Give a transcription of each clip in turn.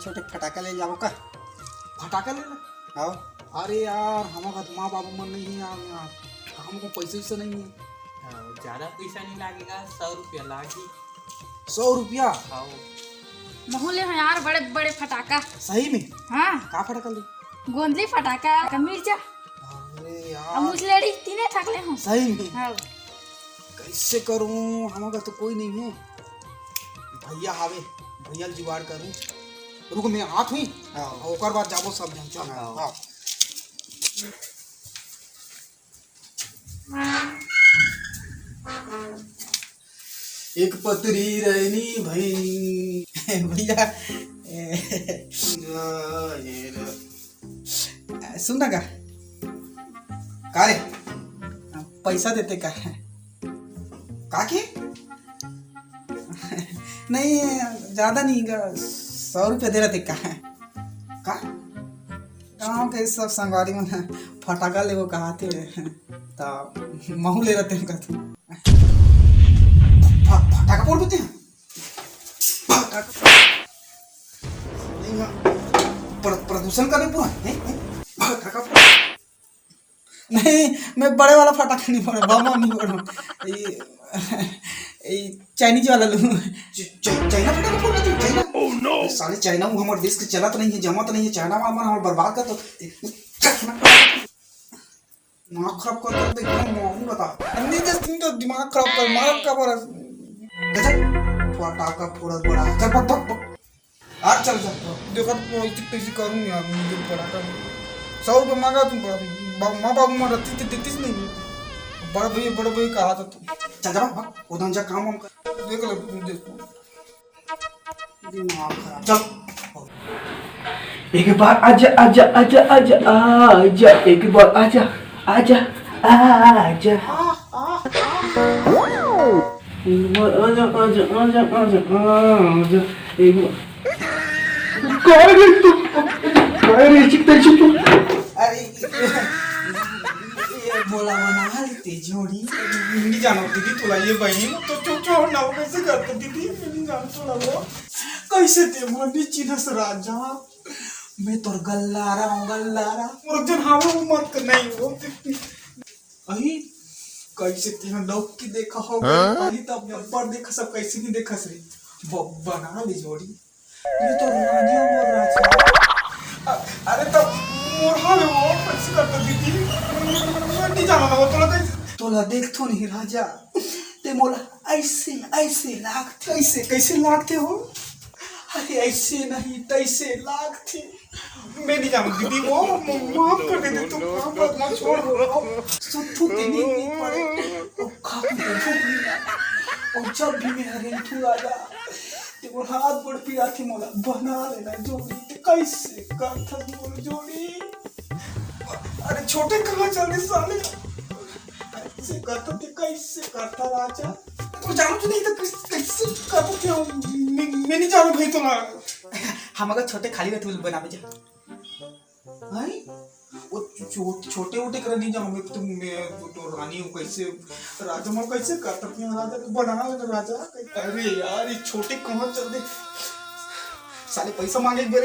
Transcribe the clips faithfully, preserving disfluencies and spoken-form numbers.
छोटे फटाका ले जाबो का? फटाका लेना? हाँ। अरे यार, हमर घर माँ बाबू मन नहीं है यार, यार। हमको पैसा वैसा नहीं है। हाँ, ज्यादा पैसा नहीं लागेगा, सौ रुपया लागी। सौ रुपया? हाँ। महू ले हो यार, बड़े बड़े फटाका। सही में? हाँ। का फटाका ले? गोंदली फटाका, का मिर्चा। अरे यार। अब मुझे लेडी तीने ठक ले हो। सही में? हाँ। कैसे करूं, हमर घर तो कोई नहीं है। भैया हावे, भैया ल जुगाड़ करूं। रुक, मैं आत हुई। हाँ। और ओकर बाद जाबो सब जन। चल। हाँ। हाँ। एक पतरी रहनी भई। भैया, ए, सुन ना का? का रे? पैसा देते का? का के? नहीं, ज्यादा नहीं गा, सौ रुपया दे रहा थे का? का? गाँव के सब संगवारी मन ह फटाका लेबो कहा थे, त महू ले रहा थे का तू? फ-, फटाका फोड़ देते हैं। फटाका। नहीं, प्र-, प्रदूषण करे पूरा, नहीं, नहीं, फटाका फोड़। नहीं, मैं बड़े वाला फटाका नहीं फोड़ो, बम नहीं फोड़ो। ये, ये चाइनीज वाला लूँ। च-, च-, चाइना फटाका फोड़ देते, चाइना? Oh no! साले चाइना वो हमारे देश के चलत नहीं है, जमत नहीं है, चाइना वाला मन हमारे बर्बाद कर दो। दिमाग खराब कर दो, एकदम माहौल बता। नहीं, जस्ट तुम तो दिमाग खराब कर, मार का बड़ा। गजब फटाका फोड़त बड़ा। चल, पक, पक, पक। आ, चल, चल। देखो, तो ऐसी तैसी करूँ यार, मुझे पड़ा था। सौ रुपये मांगा तुम, बा-, माँ बाबू माँ रहती तो देतीस नहीं। बड़ा भैया, बड़ा भैया कहा था तुम। चल, जा, भाग, उधर जा, काम वाम कर। देख ले, देख। दिमाग खराब। चल। एक बार आजा, आजा, आजा, आजा, आजा, एक बार आजा, आजा, आजा। एक बार आजा, आजा, आजा, आजा, आजा, एक बार। काय रे तू? काय रे, चिकते चिकते? अरे, ये बोला बना लेते जोड़ी। नहीं जानो दीदी, तोला ये बहनी तो चो, चो ना हो, कैसे करते दीदी? नहीं जानो तोला वो। कैसे ते मोर नहीं चिन्हस राजा? मैं तोर गल्लारा हूँ, गल्लारा। मोर जन हावे वो मत कर, नहीं वो। अही, कैसे तेहा लौक के देखा हो, हाँ? पहली तब अब्बड़ देखा, सब कैसे नहीं देखा रे। ब-, बना ले जोड़ी। ये तो रानी और राजा। अ-, अरे तब मोर हावे वो, कैसे करता दीदी? मैं नहीं जाना ना वो, तोला कैसे? तोला देख तो नहीं राजा, ते मोला ऐसे, ऐसे लागथे। कैसे, कैसे लागथे हो? अरे ऐसे नहीं, तैसे लागथे। मैं नहीं जानू दीदी, वो म-, माफ कर दे, तू माफ कर, मत छोड़ वो। सुत्थू तेनी नहीं पड़े, और खाकू को भूख नहीं लगा। और जब भी मैं हरेंथू राजा, ते वो हाथ गोड़ पिराथे मोला, बना लेना जोड़ी, ते कैसे करथा मोर जोड़ी? अरे छोटे कहाँ चल दे साले? ऐसे करथा ते कैसे करथा राजा? तू जानू तो नहीं तो कैसे, कैसे करथा ते? मैं, मैं नहीं जानू भाई तोला। हम अगर छोटे खाली रहते हुए बनावे जा। हैं? वो छो-, छोटे वोटे करे नहीं जाऊँ मैं, तुम, मैं तो, तो रानी हूँ, कैसे राजा, मैं कैसे कर सकती हूँ राजा, तू बना ले तो राजा। अरे यार, ये छोटे कहाँ चल दे, साले पैसा मांगे एक बेर,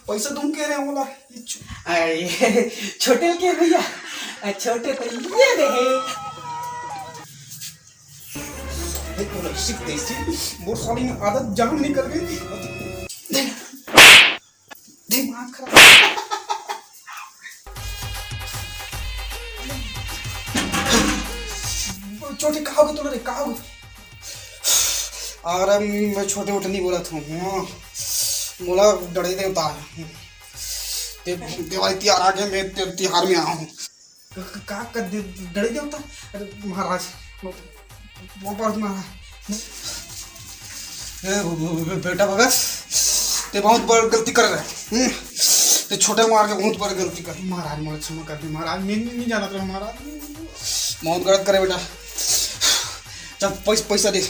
पैसा दूँ कह रहे हैं बोला। ये छो-, अरे, छोटे के भैया, अ, छोटे तो ये रहे। देख, वो रसिक देसी, वो साली में आदत जान निकल गई। दिमाग खराब। छोटे कहा हो तोला रे, कहा हो? अरे मैं छोटे वोटे नहीं बोला था, हाँ। मोला डरे देवता है। ते, देवारी तिहार आ गए, मैं ते, तिहार में आया हूँ। क-, क-, का कर दे, डरे देवता? अरे महाराज, वो, वो बात महाराज। ए, बे-, बे-, बेटा भगत, ते बहुत बड़ गलती कर रहे। हम्म? ते छोटे मार के बहुत बड़ गलती कर। महाराज, मोला क्षमा कर दे महाराज, मैं नहीं, नहीं जानत रहा महाराज। बहुत गलत करे बेटा। चल पैस-, पैसा दे,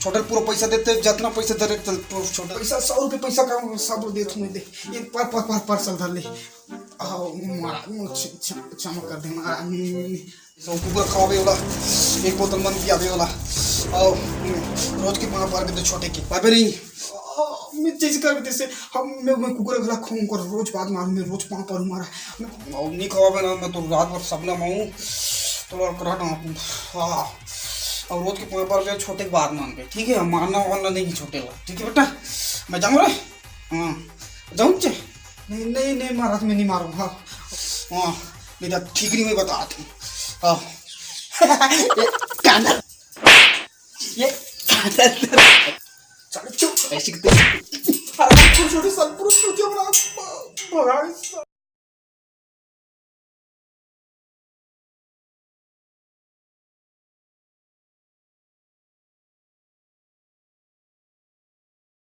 छोटे पूरा पैसा देते, जितना पैसा दे रहे, चल, छोटा पैसा, सौ रुपये पैसा का सब दे तू, मैं दे। ये पर, पर, पर, parcel धर ले। आओ, महाराज, मुझे क्ष-, क्ष-, क्षमा कर दे, महाराज। सौ कुकुर खावे वाला, एक बोतल मन पियावे वाला। आओ, रोज की माँ पार के दे छोटे की। भाई, नहीं। मैं चीज कर देते से हम, मैं, मैं कुकुर घला खाऊं कर, रोज बात मारूं मैं, रोज पांव पर मारा। मैं, अब नहीं खवाबे ना, मैं तो रात भर सपना में हूं, तो और करा ना। हाँ, और रोज के पांव पर जो छोटे के बात मान के, ठीक है? मारना वारना नहीं छोटे ला, ठीक है बेटा? मैं जाऊं रे। हाँ, जाऊं चे? नहीं, नहीं, नहीं महाराज, मैं नहीं मारूं। हाँ, हाँ, नहीं तो ठीक नहीं, मैं बता तू। हाँ। ये कांदा, ये कांदा। चल चुप, ऐसे कितने? अरे छोटे छोटे सलपुर चूतिया बना भगावे।